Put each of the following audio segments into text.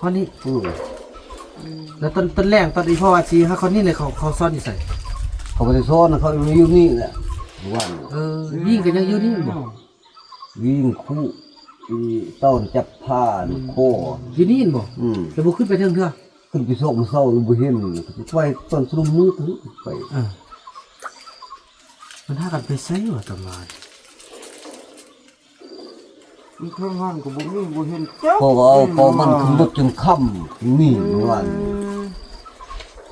ຂໍ້ນີ້ ອືມ ແລ້ວຕອນ ຕອນແລງ ຕອນອີພໍ່ວ່າຊິຫາຂໍ້ນີ້ເລີຍ ເຂົາ ເຂົາສອນຢູ່ໃສ? ເຂົາບໍ່ໄດ້ສອນ ເຂົາຢູ່ນີ້ແຫຼະ ຢູ່ບ້ານ ເອີ ຍິງກໍຍັງຢູ່ນີ້ບໍ່? ຍິງ ຄຸ ອີ ຕອນຈັບຜ້າ ອືມ ຄໍ ຢູ່ນີ້ແມ່ນບໍ່? ອືມ ແລ້ວບໍ່ຂຶ້ນໄປເທິງເທື່ອ? ຂຶ້ນໄປຊອກມື້ເຊົ້າ ແລ້ວບໍ່ເຫັນ ໄປຕອນຊຸມມື້ໄປ ເອີ ມັນຫາກັນໄປໃສວະຕາມາ ມັນເທິງຫັ້ນກໍບໍ່ມີ ບໍ່ເຫັນຈັກ ເພາະວ່າເອົາ ເພາະມັນຂຶ້ນລົດຈົນຄ່ຳນີ້ ອືມ ເມື່ອວານ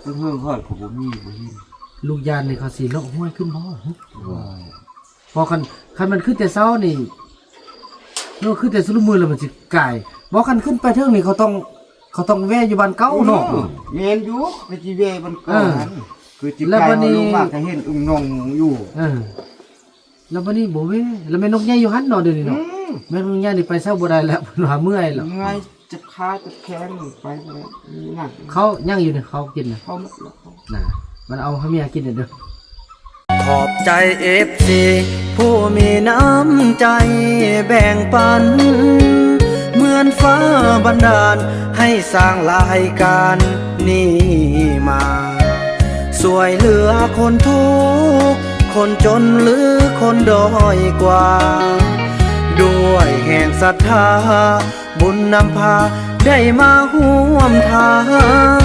ເທິງຫັ້ນກໍບໍ່ມີ ບໍ່ເຫັນ ລູກຢ້ານນີ້ເຂົາຊິເລາະຫ້ວຍຂຶ້ນບໍ່? ເອີ ເພາະຄັນ ຄັນມັນຂຶ້ນແຕ່ເຊົ້ານີ້ ເນາະ ຂຶ້ນແຕ່ຊຸມມື້ແລ້ວມັນຊິກາຍ ບໍ່ ຄັນຂຶ້ນໄປເທິງນີ້ ເຂົາຕ້ອງ ເຂົາຕ້ອງແວ່ຢູ່ບ້ານເກົ່າເນາະ ອືມ ແມ່ນຢູ່ ໄປຊິແວ່ບ້ານເກົ່າ ເອີ ຫັ້ນ ຄືຊິກາຍ ແລ້ວບັດນີ້ ເຮົາລົງມາກໍເຫັນອຶ່ງໜ່ອງຢູ່ ເອີ ແລ້ວບັດນີ້ບໍ່ແວ່ ແລ້ວແມ່ນົກໃຫຍ່ຢູ່ຫັ້ນເນາະ ດຽວນີ້ເນາະ ອືມ ແມ່ນົກໃຫຍ່ນີ້ໄປໃສບໍ່ໄດ້ແລ້ວ ເພິ່ນວ່າເມື່ອຍແລ້ວ ເມື່ອຍ ເຈັບຂາເຈັບແຂນ ໄປບໍ່ໄດ້ ມີໜັກ ເຂົາຍັງຢູ່ນີ້ ເຂົາກິນນະ ເຂົາໝົດແລ້ວ ນະ ມັນເອົາໃຫ້ເມຍກິນເດີ. ຂອບໃຈເອັຟຊີຜູ້ມີນ້ຳໃຈແບ່ງປັນ ເໝືອນຟ້າບັນດານໃຫ້ສ້າງລາຍການນີ້ມາ ຊ່ວຍເຫຼືອຄົນທຸກ ຄົນຈົນ ຫຼື ຄົນດ້ອຍກວ່າ ດ້ວຍແຮງສັດທາ ບຸນນຳພາໄດ້ມາຮ່ວມທາງ.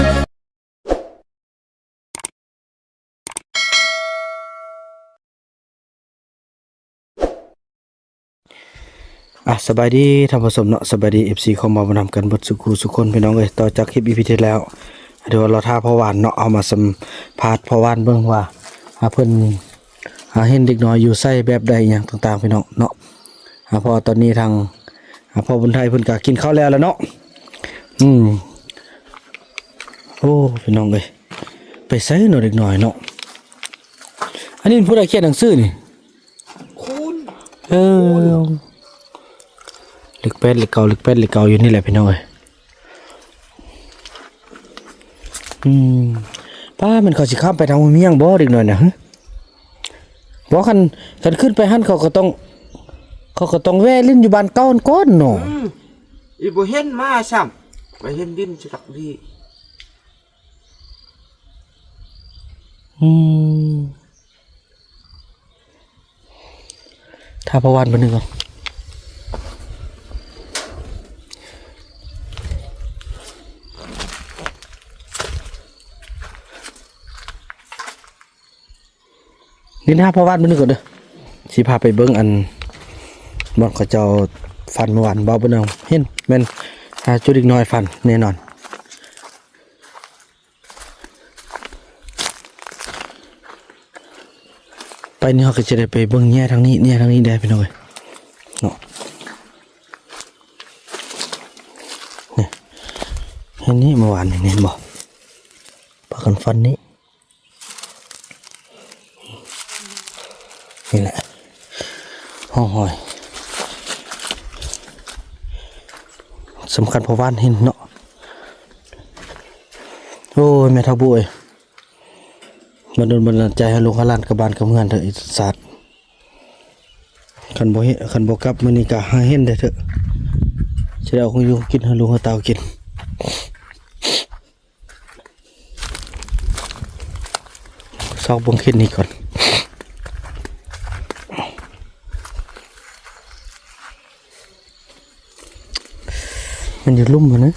ອ່ະ ສະບາຍດີທ່ານຜູ້ຊົມເນາະ ສະບາຍດີເອັຟຊີຂອງເຮົານຳກັນເບິດສູ່ຄູ່ສູ່ຄົນ ພີ່ນ້ອງເອີຍ. ຕໍ່ຈາກຄລິບອີພີທີ່ແລ້ວ ຖືວ່າລໍຖ້າພໍ່ຫວານເນາະ ເຮົາມາສຳພາດພໍ່ຫວານເບິ່ງວ່າ ອ່າ ເພິ່ນ ອ່າ ເຫັນເດັກນ້ອຍຢູ່ໃສແບບໃດ ອີ່ຫຍັງຕ່າງໆ ພີ່ນ້ອງເນາະ. ອ່າ ເພາະວ່າຕອນນີ້ທາງ ອ່າ ພໍ່ບຸນໄທເພິ່ນກະກິນເຂົ້າແລ້ວລະເນາະ. ອືມ ໂອ້ ພີ່ນ້ອງເອີຍ ໄປໃສເນາະເດັກນ້ອຍເນາະ. ອັນນີ້ຜູ້ໃດຂຽນໜັງສືນີ້? ຄູນ ເອີ ເລກແປດ ເລກເກົ້າ ເລກແປດ ເລກເກົ້າ ຢູ່ນີ້ແຫຼະ ພີ່ນ້ອງເອີຍ. ອືມ ປ້າ ແມ່ນເຂົາຊິຂ້າມໄປທາງຫົວເມຍງບໍ່ເດັກນ້ອຍນະ? ບໍ່ ຄັນ ຄັນຂຶ້ນໄປຫັ້ນ ເຂົາກໍຕ້ອງ ເຂົາກໍຕ້ອງແວ່ຫຼິ້ນຢູ່ບ້ານເກົ່າຫັ້ນກ່ອນເນາະ. ອືມ ອີ່ບໍ່ເຫັນມາຊ້ຳ ໄປເຫັນດິນຊິກັກດີ. ອືມ ຖ້າພໍ່ຫວານເພິ່ນໜຶ່ງກ່ອນ ນີ້ ຖ້າພໍ່ຫວານເພິ່ນໜຶ່ງກ່ອນເດີ ຊິພາໄປເບິ່ງອັນ ບ່ອນເຂົາເຈົ້າຝັນເມື່ອວານ ເວົ້າເບິ່ງເອົາ ເຫັນແມ່ນ ອ່າ ຈຸເດັກນ້ອຍຝັນແນ່ນອນ. ໄປນີ້ເຮົາກໍຈະໄດ້ໄປເບິ່ງແຍ່ທາງນີ້ ແຍ່ທາງນີ້ໄດ້ພີ່ນ້ອງເອີຍເນາະ. ນີ້ ເຫັນນີ້ເມື່ອວານນີ້ ເຫັນບໍ່? ພາກັນຝັນນີ້ ນີ້ແຫຼະ ຮ່ອງຮອຍ ສຳຄັນພໍ່ຫວານເຫັນເນາະ. ໂອ້ຍ ແມ່ເຖົ້າບຸເອີຍ ບັນດົນບັນດານໃຈໃຫ້ລູກໃຫ້ຫຼານກັບບ້ານກັບເຮືອນເທີະ ອີສາດ. ຄັນບໍ່ເຮັດ ຄັນບໍ່ກັບມື້ນີ້ກະໃຫ້ເຫັນໄດ້ເທີະ ຈະໄດ້ເອົາຂອງຢູ່ກິນໃຫ້ລູກໃຫ້ເຕົ້າກິນ. ຊອກເບິ່ງເຂດນີ້ກ່ອນ ມັນຢູ່ລຸ່ມຫັ້ນນະ.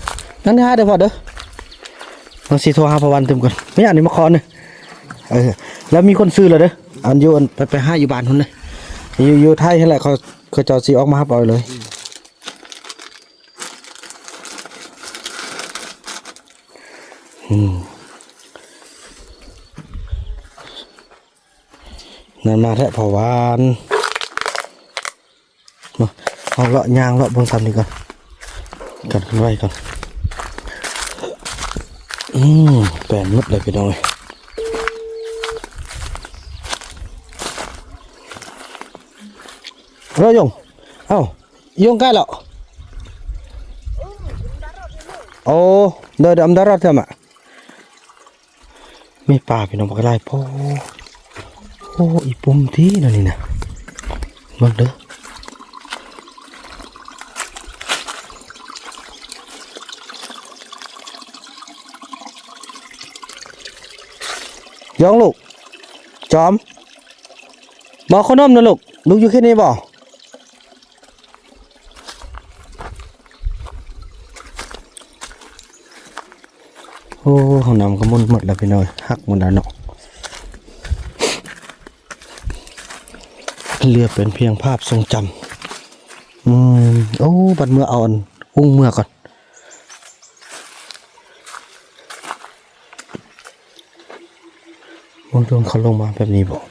ນັ້ນຫາເດີພໍ່ເດີ ເຮົາຊິໂທຫາພໍ່ຫວານຕື່ມກ່ອນ. ແມ່ອັນນີ້ມາຂໍນີ້ ເອີ ແລ້ວມີຄົນຊື້ແລ້ວເດີ ອັນຢູ່ ອັນໄປ ໄປຫາຢູ່ບ້ານພຸ້ນເດີ ຢູ່ ຢູ່ໄທຫັ້ນແຫຼະ ເຂົາ ເຂົາເຈົ້າຊິອອກມາຮັບເອົາເລີຍ. ອືມ ນັ້ນມາແທ້ພໍ່ຫວານ. ມາ ເຮົາເລາະຍ່າງເລາະເບິ່ງຊ້ຳນີ້ກ່ອນ ກັນເຄື່ອນໄຫວກ່ອນ. ອືມ ແປນໝົດເລີຍພີ່ນ້ອງເອີຍ. ເຮີ້ຍ ຍົງ ເອົ້າ ຍົງໃກ້ແລ້ວ. ໂອ້ ເດີ ເດີ ອັມດາຣອດເທື່ອມະ ມີປາພີ່ນ້ອງບັກຫຼາຍ. ໂອ້ ໂອ້ ອີ່ປຸ່ມທີ່ນັ້ນນີ້ນະ ເບິ່ງເດີ. ຢອງລູກ ຈອມ ບໍ່ເຂົ້າໜົມນະລູກ ລູກຢູ່ເຂດນີ້ບໍ່? ໂອ້ ຫ້ອງນ້ຳກໍໝົດໝົດແລ້ວພີ່ນ້ອງ ຫັກໝົດແລ້ວເນາະ ເຫຼືອເປັນພຽງພາບຊົງຈຳ. ອືມ ໂອ້ ບັດເມືອເອົາອັນອຸ້ງເມືອກ່ອນ. ເບິ່ງເຂົາລົງມາແບບນີ້ບໍ່?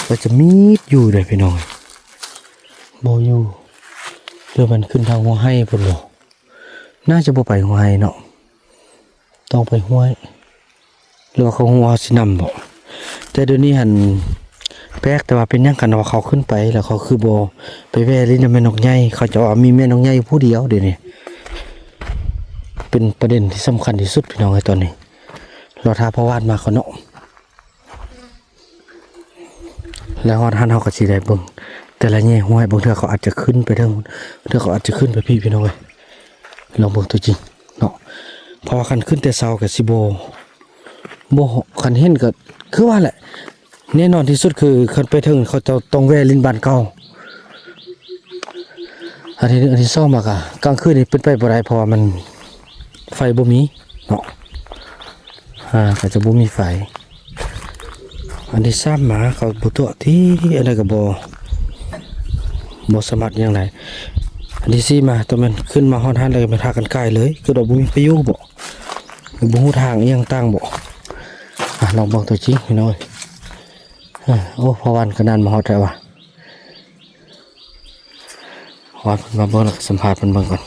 ກໍຈະມີດຢູ່ເດ້ພີ່ນ້ອງ ບໍ່ຢູ່ ຫຼືວ່າມັນຂຶ້ນທາງຫົວໄຮ່ພຸ້ນບໍ່? ໜ້າຈະບໍ່ໄປຫົວໄຮ່ເນາະ ຕ້ອງໄປຫ້ວຍ ຫຼືວ່າເຂົາຮູ້ວ່າເຮົາຊິນຳບໍ່? ແຕ່ດຽວນີ້ຫັ້ນແປກ ແຕ່ວ່າເປັນຫຍັງຄັນວ່າເຂົາຂຶ້ນໄປ ແລ້ວເຂົາຄືບໍ່ໄປແວ່ຫຼິ້ນນຳແມ່ນົກໃຫຍ່? ເຂົາເຈົ້າວ່າມີແມ່ນົກໃຫຍ່ຜູ້ດຽວດຽວນີ້ ເປັນປະເດັນທີ່ສຳຄັນທີ່ສຸດພີ່ນ້ອງເອີຍ ຕອນນີ້ ລໍຖ້າພໍ່ຫວານມາກ່ອນເນາະ. ແລ້ວຮອດຫັ້ນເຮົາກໍຊິໄດ້ເບິ່ງແຕ່ລະແຍງຫ້ວຍ ບາງເທື່ອເຂົາອາດຈະຂຶ້ນໄປເທິງ ບາງເທື່ອເຂົາອາດຈະຂຶ້ນໄປພີ້ພີ່ນ້ອງເອີຍ ລອງເບິ່ງຕົວຈິງເນາະ ເພາະວ່າຄັນຂຶ້ນແຕ່ເຊົ້າກໍຊິບໍ່ ບໍ່ ຄັນເຫັນກໍຄືວ່າແຫຼະ ແນ່ນອນທີ່ສຸດຄືຄັນໄປເຖິງເຂົາເຈົ້າຕ້ອງແວ່ຫຼິ້ນບ້ານເກົ່າ. ອັນທີໜຶ່ງ ອັນທີສອງມາກະກາງຄືນນີ້ເປັນໄປບໍ່ໄດ້ ເພາະວ່າມັນໄຟບໍ່ມີເນາະ ອ່າ ກໍຈະບໍ່ມີໄຟ. ອັນທີສາມມາເຂົາບໍ່ຕົວະຕິ ອັນໃດກໍບໍ່ ບໍ່ສາມາດຫຍັງໄດ້. ອັນທີສີ່ມາຕ້ອງແມ່ນຂຶ້ນມາຮອດຫັ້ນແລ້ວກໍແມ່ນພາກັນກາຍເລີຍ ຄືວ່າບໍ່ມີໄປຢູ່ບໍ ບໍ່ຮູ້ທາງອີ່ຫຍັງຕ່າງບໍ. ອ່າ ລອງເບິ່ງຕົວຈິງພີ່ນ້ອງເອີຍ. ໂອ້ ພໍ່ຫວານກໍນານມາຮອດແລ້ວວ່າ ຂໍໃຫ້ເພິ່ນມາເບິ່ງ ແລ້ວກໍສຳພາດເພິ່ນເບິ່ງກ່ອນ.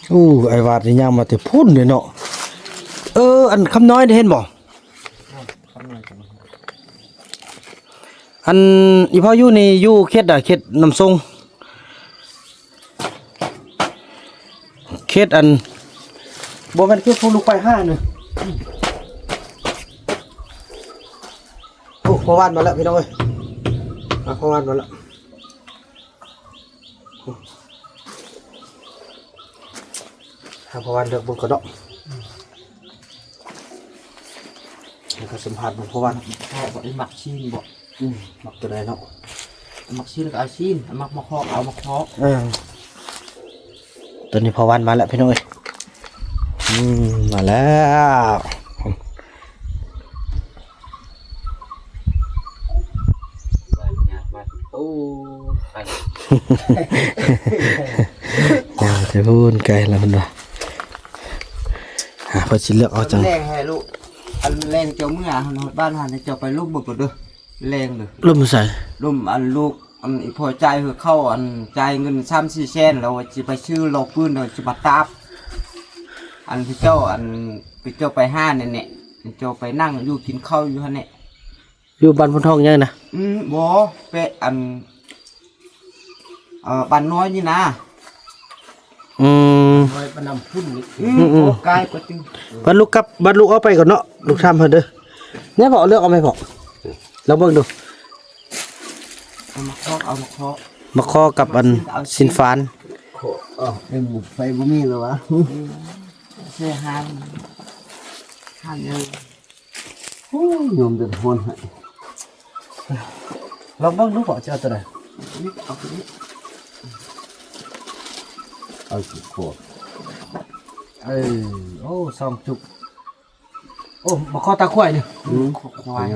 ໂອ້ ອ້າຍຫວາດນີ້ຍ່າງມາແຕ່ພຸ້ນເດ້ເນາະ. ເອີ ອັນຄຳນ້ອຍໄດ້ເຫັນບໍ່? ອັນອີ່ພໍ່ຢູ່ນີ້ຢູ່ເຂດໃດ? ເຂດນ້ຳຊົງ. ເຂດອັນ ບໍ່ແມ່ນເຂດພວກລູກໄປຫານີ້. ໂອ້ ພໍ່ຫວານມາແລ້ວພີ່ນ້ອງເອີຍ ອ່າ ພໍ່ຫວານມາແລ້ວ. ໃຫ້ພໍ່ຫວານເລືອກເບິ່ງກ່ອນເນາະ ແລ້ວກໍສຳພາດເບິ່ງພໍ່ຫວານ. ພໍ່ຫວານບໍ່ໄດ້ມັກຊີ້ນບໍ່? ອືມ ມັກຕົວໃດເນາະ? ມັກຊີ້ນກໍເອົາຊີ້ນ ມັກມາຄອກເອົາມາຄອກ. ເອີ ຕອນນີ້ພໍ່ຫວານມາແລ້ວພີ່ນ້ອງເອີຍ. ອືມ ມາແລ້ວ. ຍ່າງໄປພຸ້ນໄກແລ້ວເພິ່ນວ່າ. ຫາເພິ່ນຊິເລືອກເອົາຈັ່ງ ແລງໃຫ້ລູກ ອັນແລງເຈົ້າເມືອຫັ້ນ ຮອດບ້ານຫັ້ນ ໃຫ້ເຈົ້າໄປລົມເບິ່ງກ່ອນເດີ. ແລງເດີ ລົມໃສ? ລົມອັນລູກ ອັນອີ່ພໍ່ຈ່າຍໃຫ້ເຂົາ ອັນຈ່າຍເງິນສາມສີ່ແສນ ແລ້ວວ່າຊິໄປຊື້ເຫຼົ້າປືນ ແລ້ວຊິມາຕາບ ອັນເຈົ້າ ອັນເຈົ້າໄປຫາແນ່ໆ ເຈົ້າໄປນັ່ງຢູ່ກິນເຂົ້າຢູ່ຫັ້ນແນ່. ຢູ່ບ້ານໂພນທອງໃຫຍ່ນະ? ອືມ ບໍ່ ແປະ ອັນ ເອີ ບ້ານນ້ອຍນີ້ນະ. ອືມ ນ້ອຍປານນ້ຳພຸ້ນນີ້. ອືມ ອືມ ອືມ ໂອ້ ກາຍກວ່າຕື່ມ. ບັດລູກກັບ ບັດລູກເອົາໄປກ່ອນເນາະ ລູກຖາມເພິ່ນເດີ. ແນ່ພໍ່ ເລືອກເອົາໄໝພໍ່? ລອງເບິ່ງດູ. ເອົາມາຄອກ ເອົາມາຄອກ ມາຄອກກັບອັນຊີ້ນຟານ. ເອີ ໄຟບໍ່ມີແລ້ວວະ. ເສຍຫາຍ ຫາຍເອີຍ. ໂອ້ຍ ຍອມເດືອດຮ້ອນໃຫ້. ລອງເບິ່ງດູພໍ່ ຈະເອົາຕົວໃດ? ນີ້ ເອົາຕົວນີ້. ເອົາຈຸກຄໍ. ເອີ ໂອ້ ສອງຈຸກ. ໂອ້ ມາຂໍຕາຄວາຍນີ້. ອືມ ຂໍຄວາຍ.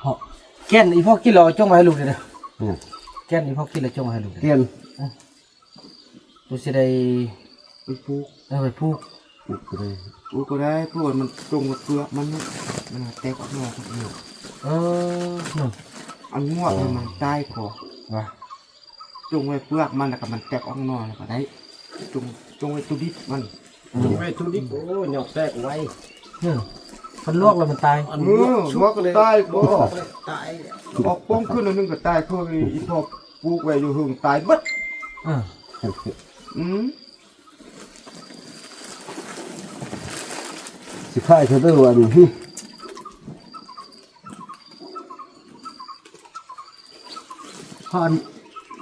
ພໍ່ ແກ່ນອີ່ພໍ່ກິນແລ້ວຈົ່ງໄວ້ໃຫ້ລູກເດີ. ແກ່ນອີ່ພໍ່ກິນແລ້ວຈົ່ງໄວ້ໃຫ້ລູກ. ແກ່ນ ໂຕຊິໄດ້ໄປປູກ. ເອີ ໄປປູກ ປູກກໍໄດ້ ປູກກໍໄດ້ ເພາະວ່າມັນຈົ່ງໄວ້ເປືອກມັນ ມັນແຕກອອກໜໍ່ຄົນດຽວ. ເອີ ອັນງວດມັນຕາຍກໍວ່າ ຈົ່ງໄວ້ເປືອກມັນ ແລ້ວກໍມັນແຕກອອກໜໍ່ ແລ້ວກໍໄດ້ ຈົ່ງ ຈົ່ງໄວ້ຕຸດິບມັນ. ເອີ ໄວ້ຕຸດິບ. ໂອ້ ຍອດແຕກໄວ. ເອີ ມັນລວກແລ້ວມັນຕາຍ. ເອີ ລວກກໍຕາຍກໍ ຕາຍ ອອກປ່ອງຂຶ້ນໜ້ອຍໜຶ່ງກໍຕາຍ ຄືອີ່ພໍ່ປູກໄວ້ຢູ່ເທິງຕາຍເບິດ. ເອີ ອືມ ຊິຂາຍເທົ່າໃດວະນີ້? ຮອດ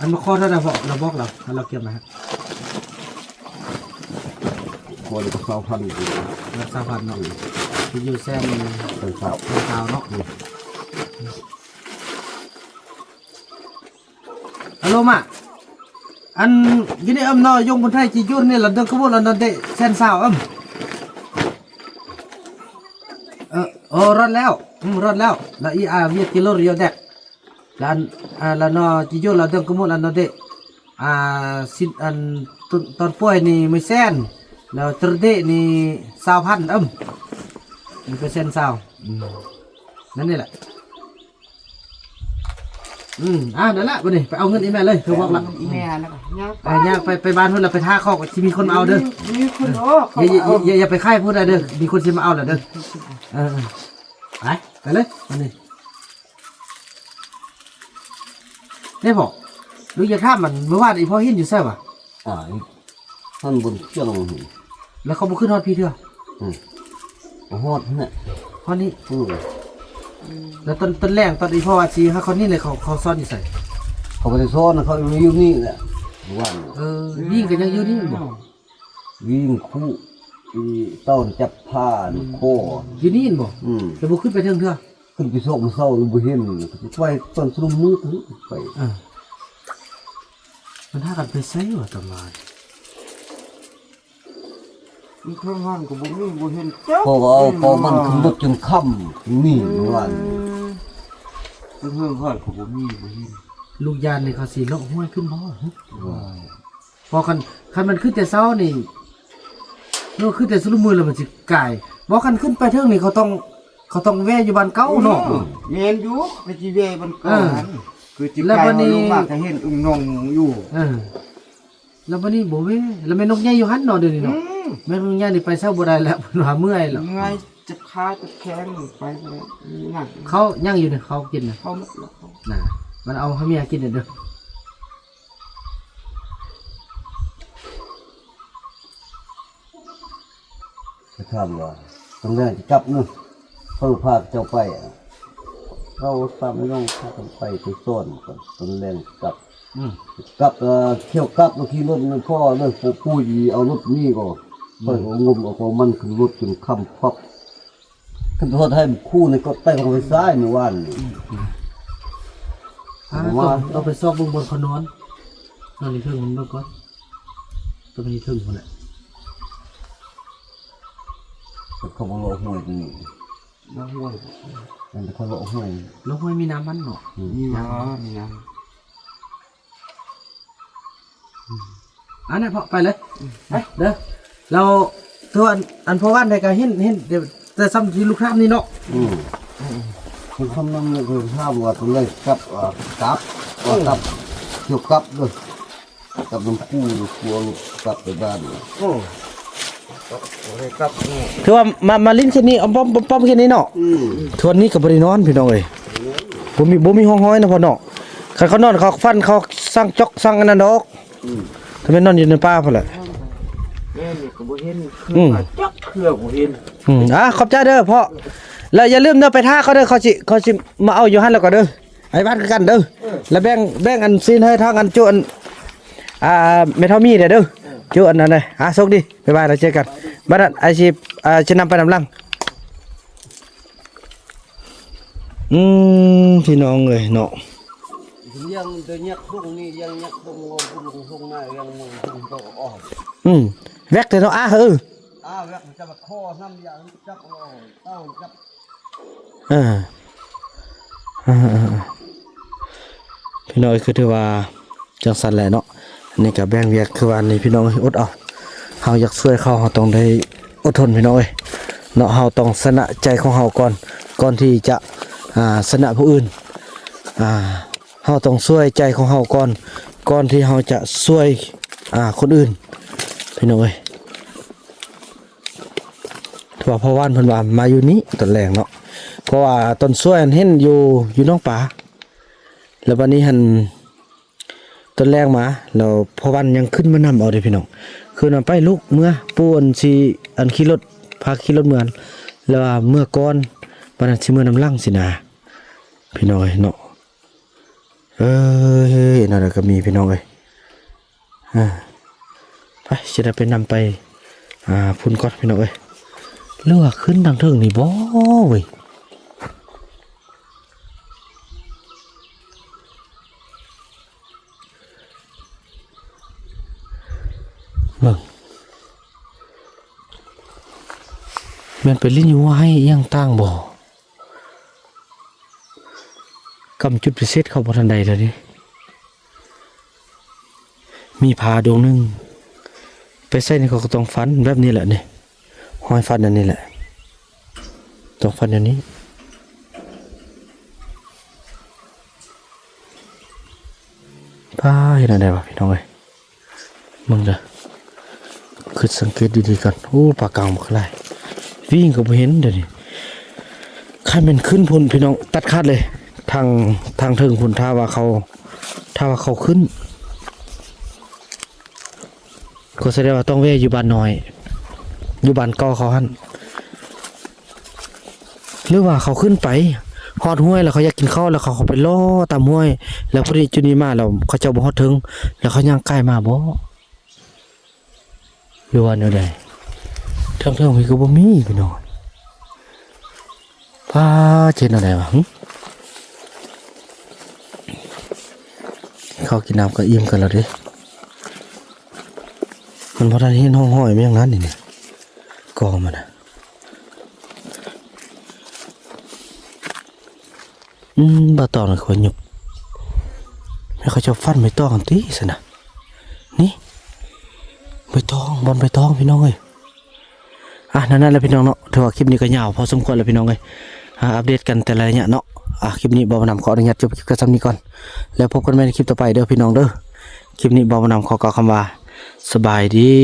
ອັນມາຂໍເທົ່າໃດເພາະລາວບອກລາວ ໃຫ້ລາວກຽມມາໃຫ້ ຂໍໄດ້ຊາວພັນ ລະຊາວພັນເນາະ ອືມ ທີ່ຢູ່ແສນ ແສນຊາວ ແສນຊາວເນາະ ອືມ ອາໂລມາ ອັນຢູ່ໃນອຳນາດຍົງບຸນໄທຈີຢູ່ນີ້ລະເດີກະໂມລະນະເດະແສນຊາວ ອຳ ເອີ ໂອ ຮອດແລ້ວ ອືມ ຮອດແລ້ວ ລະອີອາວຽດກິໂລຣຽວແດກ ລະອັນ ອາ ລະນອຈີໂຢລະເດີກະໂມລະນະເດ ອາ ຊິນ ອັນ ຕອນ ຕອນປ່ວຍນີ້ມື້ແສນ ລະຕຣະເດນີ້ຊາວພັນ ອຳ ມີເປີເຊັນຊາວ ອືມ ນັ້ນນີ້ແຫຼະ ອືມ ອ່າ ນັ້ນລະ ບາດນີ້ໄປເອົາເງິນອີແມ່ເລີຍ ເຂົາບອກລະ ອີແມ່ແລ້ວກໍຍ່າງໄປ ຍ່າງໄປ ໄປບ້ານພຸ້ນລະ ໄປຖ້າເຂົາ ຊິມີຄົນມາເອົາເດີ ມີ ມີຄົນ ອືມ ເອົາ ຢ່າ ຢ່າ ຢ່າ ຢ່າໄປຂາຍຜູ້ໃດເດີ ມີຄົນຊິມາເອົາລະເດີ ເອີ ໄປ ໄປເລີຍ ບາດນີ້ ເດ້ພໍ່ ລູກຢາກຖາມ ອັນ ມື້ວານນີ້ພໍ່ເຫັນຢູ່ໃສວະ? ອ່າ ຫັ້ນບົນກຽງ ແລ້ວເຂົາບໍ່ຂຶ້ນຮອດພີ້ເທື່ອ? ອືມ ຮອດຫັ້ນແຫຼະ ຮອດນີ້ ອືມ ແລ້ວຕອນ ຕອນແລງ ຕອນອີພໍ່ວ່າຊິຫາເຂົານີ້ເລີຍ ເຂົາ ເຂົາຊອນຢູ່ໃສ? ເຂົາບໍ່ໄດ້ຊອນ ເຂົາຢູ່ນີ້ແຫຼະ ວານ ເອີ ຍິງກໍຍັງຢູ່ນີ້ບໍ່? ຍິງຄຸ ອີເຕົ້າຈັບຜ່ານຄໍ ຢູ່ນີ້ແມ່ນບໍ່? ອືມ ແລ້ວບໍ່ຂຶ້ນໄປເທິງເທື່ອ? ຂຶ້ນໄປຊອກມື້ເຊົ້າ ແລ້ວບໍ່ເຫັນ ໄປຕອນຊຸມມືໄປ ອ່າ ມັນຫາກັນໄປໃສວະຕາມາ ມັນເທິງຫັ້ນກໍບໍ່ມີ ບໍ່ເຫັນຈັກ ເພາະວ່າເອົາ ເພາະມັນຂຶ້ນລົດຈົນຄ່ຳ ນີ້ ອືມ ວານ ມັນເທິງຫັ້ນກໍບໍ່ມີ ບໍ່ເຫັນ ລູກຢ້ານນີ້ເຂົາຊິເລາະຫ້ວຍຂຶ້ນບໍ່? ເພາະຄັນ ຄັນມັນຂຶ້ນແຕ່ເຊົ້ານີ້ ເນາະ ຂຶ້ນແຕ່ຊຸມມື້ແລ້ວມັນຊິກາຍ ບໍ່ ຄັນຂຶ້ນໄປເທິງນີ້ ເຂົາຕ້ອງ ເຂົາຕ້ອງແວ່ຢູ່ບ້ານເກົ່າເນາະ ເອີ ແມ່ນຢູ່ ໄປຊິແວ່ບ້ານເກົ່າ ເອີ ຫັ້ນ ຄືຊິກາຍ ແລ້ວບາດນີ້ ເຮົາລົງມາກໍເຫັນອຶ່ງໜ່ອງຢູ່ ເອີ ແລ້ວບາດນີ້ບໍ່ແວ່ ແລ້ວແມ່ນົກໃຫຍ່ຢູ່ຫັ້ນເນາະ ດຽວນີ້ເນາະ ອືມ ແມ່ນົກໃຫຍ່ນີ້ໄປໃສບໍ່ໄດ້ແລ້ວ ເພິ່ນວ່າເມື່ອຍແລ້ວ ເມື່ອຍ ເຈັບຂາເຈັບແຂ້ງ ໄປບໍ່ໄດ້ ເຂົາຍັງຢູ່ເດີ ເຂົາກິນນະ ເຂົາໝົດແລ້ວ ນະ ມັນເອົາໃຫ້ເມຍກິນເດີ. ໄປຖາມວ່າ ຕອນແລງຊິກັບເນາະ ເຂົາພາເຈົ້າໄປ ເຮົາສາມພີ່ນ້ອງພາກັນໄປ ໄປສອນກ່ອນ ຕອນແລງກັບ ອືມ ກັບ ເອີ ຖ້ຽວກັບ ຂີ່ລົດນຳພໍ່ເດີ ປູ່ ປູ່ເອົາລົດນີ້ກໍ ອືມ ຂ້ອຍກໍງົມເອົາຂອງມັນຂຶ້ນລົດຈົນຄ່ຳພັບ ຂຶ້ນຮອດໄຮ່ຄູ່ນີ້ກໍໄຕ່ຂອງໄຟຊ້າຍມື້ວານນີ້ ອືມ ອືມ ອາ ຕ້ອງ ຕ້ອງໄປຊອກເບິ່ງບ່ອນເຂົານອນ ນອນຢູ່ເທິງເບິ່ງກ່ອນ ຕ້ອງໄປເທິງພຸ້ນແຫຼະ ເຂົາບໍ່ເລາະຫ້ວຍຕົວນີ້ ເລາະຫ້ວຍ ແມ່ນແຕ່ເຂົາເລາະຫ້ວຍ ເລາະຫ້ວຍມີນ້ຳມັນເນາະ ອືມ ມີນ້ຳ ມີນ້ຳ. ອັນນັ້ນເພາະໄປເລີຍ ໄປເດີ ແລ້ວໂຕອັນ ອັນພໍ່ວັນໄດ້ກໍເຫັນ ເຫັນແຕ່ ແຕ່ຊ່ຳທີ່ລູກຖາມນີ້ເນາະ ອືມ ເພິ່ນຄຳນຳເລີຍ ເພິ່ນຖາມວ່າຕົວໃດກັບ ເອີ ກັບ ເອີ ກັບ ກ່ຽວກັບເດີ ກັບນຳປູ່ ຫຼື ກົວກັບໄປບ້ານ ໂອ້ ບໍ່ໄດ້ກັບ ຄືວ່າມາ ມາຫຼິ້ນແຄ່ນີ້ ອ້ອມປ້ອມ ປ້ອມແຄ່ນີ້ເນາະ ອືມ ເທື່ອນີ້ກໍບໍ່ໄດ້ນອນ ພີ່ນ້ອງເອີຍ ບໍ່ມີ ບໍ່ມີຮ່ອງຮອຍນະພໍ່ເນາະ ຄັນເຂົານອນ ເຂົາຝັນ ເຂົາສັງຈອກສັງອັນນັ້ນດອກ ອືມ ຖ້າແມ່ນນອນຢູ່ໃນປ່າພຸ້ນແຫຼະ ແມ່ນກໍບໍ່ເຫັນ ອືມ ຈັກເທື່ອບໍ່ເຫັນ ອືມ ອ່າ ຂອບໃຈເດີພໍ່ ແລ້ວຢ່າລືມເດີ ໄປຖ້າເຂົາເດີ ເຂົາຊິ ເຂົາຊິມາເອົາຢູ່ຫັ້ນແລ້ວກໍເດີ ໄອ້ບ້ານຄືກັນເດີ ເອີ ແລ້ວແບ່ງ ແບ່ງອັນຊີ້ນໃຫ້ທາງອັນຈຸອັນ ອ່າ ແມ່ເຖົ້າມີເດີ ເອີ ຈຸອັນນັ້ນເດີ ອ່າ ໂຊກດີ ບາຍບາຍ ແລ້ວເຈີກັນ ບາດນັ້ນອ້າຍຊິ ອ່າ ຊິນຳໄປນຳຫຼັງ. ອືມ ພີ່ນ້ອງເອີຍເນາະ ຍັງແຕ່ຍັກຄົງນີ້ ຍັງຍັກຄົງ ລົງຄົງມາ ຍັງຄົງຕໍ່ອອກ ອືມ ແວັກແທ້ເນາະ ອາ ເອີ ອາ ແວັກຈະມາຂໍນ້ຳຢາຈັບເອົາເຕົ້າຈັບ ເອີ ເອີ ເອີ ພີ່ນ້ອງເອີຍ ຄືຖືວ່າ ຈັ່ງຊັ້ນແຫຼະເນາະ ອັນນີ້ກໍແບ່ງວຽກຄືວ່ານີ້ ພີ່ນ້ອງເອີຍ ອົດເອົາ ເຮົາຢາກຊ່ວຍເຂົາ ເຮົາຕ້ອງໄດ້ອົດທົນ ພີ່ນ້ອງເອີຍເນາະ ເຮົາຕ້ອງຊະນະໃຈຂອງເຮົາກ່ອນ ກ່ອນທີ່ຈະ ອ່າ ຊະນະຜູ້ອື່ນ ອ່າ ເຮົາຕ້ອງຊ່ວຍໃຈຂອງເຮົາກ່ອນ ກ່ອນທີ່ເຮົາຈະຊ່ວຍ ອ່າ ຄົນອື່ນ ພີ່ນ້ອງເອີຍ ຖືວ່າພໍ່ວານເພິ່ນວ່າມາຢູ່ນີ້ຕອນແລງເນາະ ເພາະວ່າຕອນຊ່ວຍຫັ້ນເຫັນຢູ່ ຢູ່ໜອງປາ ແລ້ວບັດນີ້ຫັ້ນ ຕອນແລງມາ ແລ້ວພໍ່ວັນຍັງຂຶ້ນມານຳເອົາເດ້ພີ່ນ້ອງ ຂຶ້ນນຳໄປ ລູກເມືອ ປູ່ອັນຊິ ອັນຂີ່ລົດ ພາຂີ່ລົດເມືອ ແລ້ວວ່າເມືອກ່ອນ ບັດນັ້ນຊິເມືອນຳຫຼັງຊີ້ນາ ພີ່ນ້ອງເອີຍເນາະ ເອີຍ ແລ້ວກໍມີພີ່ນ້ອງເອີຍ ເອີ ໄປ ຊິໄດ້ໄປນຳໄປ ອ່າ ພຸ້ນກ່ອນພີ່ນ້ອງເອີຍ ຫຼືວ່າຂຶ້ນທາງເທິງນີ້ບໍ່ເວີຍ ເບິ່ງ ແມ່ນໄປຫຼິ້ນຢູ່ຫົວໄຮ່ອີ່ຫຍັງຕ່າງບໍ່? ກຳຈຸດພິເສດເຂົາບໍ່ທັນໄດ້ແລ້ວເດ້ ມີຜາດວງໜຶ່ງ ໄປໃສນີ້ເຂົາກໍຕ້ອງຟັນແບບນີ້ແຫຼະນີ້ ຮອຍຟັນອັນນີ້ແຫຼະ ຕ້ອງຟັນແນວນີ້ ປ້າ ເຮັດແນວໃດວະພີ່ນ້ອງເອີຍ ເບິ່ງເດີ ຄິດສັງເກດດີໆກ່ອນ ໂອ້ ປາກາງບັກຫຼາຍ ວິ່ງກໍບໍ່ເຫັນດຽວນີ້ ຄັນແມ່ນຂຶ້ນພຸ້ນພີ່ນ້ອງ ຕັດຂາດເລີຍ ທາງ ທາງເທິງພຸ້ນ ຖ້າວ່າເຂົາ ຖ້າວ່າເຂົາຂຶ້ນ ກໍສະແດງວ່າຕ້ອງແວ່ຢູ່ບ້ານນ້ອຍ ຢູ່ບ້ານເກົ່າເຂົາຫັ້ນ ຫຼືວ່າເຂົາຂຶ້ນໄປຮອດຫ້ວຍ ແລ້ວເຂົາຢາກກິນເຂົ້າ ແລ້ວເຂົາ ເຂົາໄປເລາະຕາມຫ້ວຍ ແລ້ວພໍດີຈຸດນີ້ມາ ແລ້ວເຂົາເຈົ້າບໍ່ຮອດເທິງ ແລ້ວເຂົາຍ່າງກາຍມາບໍ ຫຼືວ່າແນວໃດ? ເທິງໆ ພີ້ກໍບໍ່ມີພີ່ນ້ອງ. ປ້າ ເຮັດແນວໃດວະ ຫຶ? ເຂົ້າກິນນ້ຳກໍອີ່ມກັນແລ້ວເດ້. ມັນບໍ່ທັນເຫັນຮ່ອງຮອຍມັນຫຍັງນັ້ນນີ້ ນີ້ ກໍມັນນະ. ອືມ ໃບຕອງນີ້ຂ້ອຍຍົກ ແມ່ນເຂົາເຈົ້າຟັນໃບຕອງຫັ້ນຕິຊັ້ນນະ. ນີ້ ໃບຕອງ ບ່ອນໃບຕອງ ພີ່ນ້ອງເອີຍ. ອ່ະ ນັ້ນແຫຼະພີ່ນ້ອງເນາະ ຖືວ່າຄລິບນີ້ກໍຍາວພໍສົມຄວນແລ້ວພີ່ນ້ອງເອີຍ. ອ່າ ອັບເດດກັນແຕ່ລະໄລຍະເນາະ. ອ່າ ຄລິບນີ້ບ່າວບຸນນຳຂໍອະນຸຍາດຈົບຄລິບກັນສ່ຳນີ້ກ່ອນ ແລ້ວພົບກັນໃໝ່ໃນຄລິບຕໍ່ໄປເດີພີ່ນ້ອງເດີ. ຄລິບນີ້ບ່າວບຸນນຳຂໍກ່າວຄຳວ່າ ສະບາຍດີ.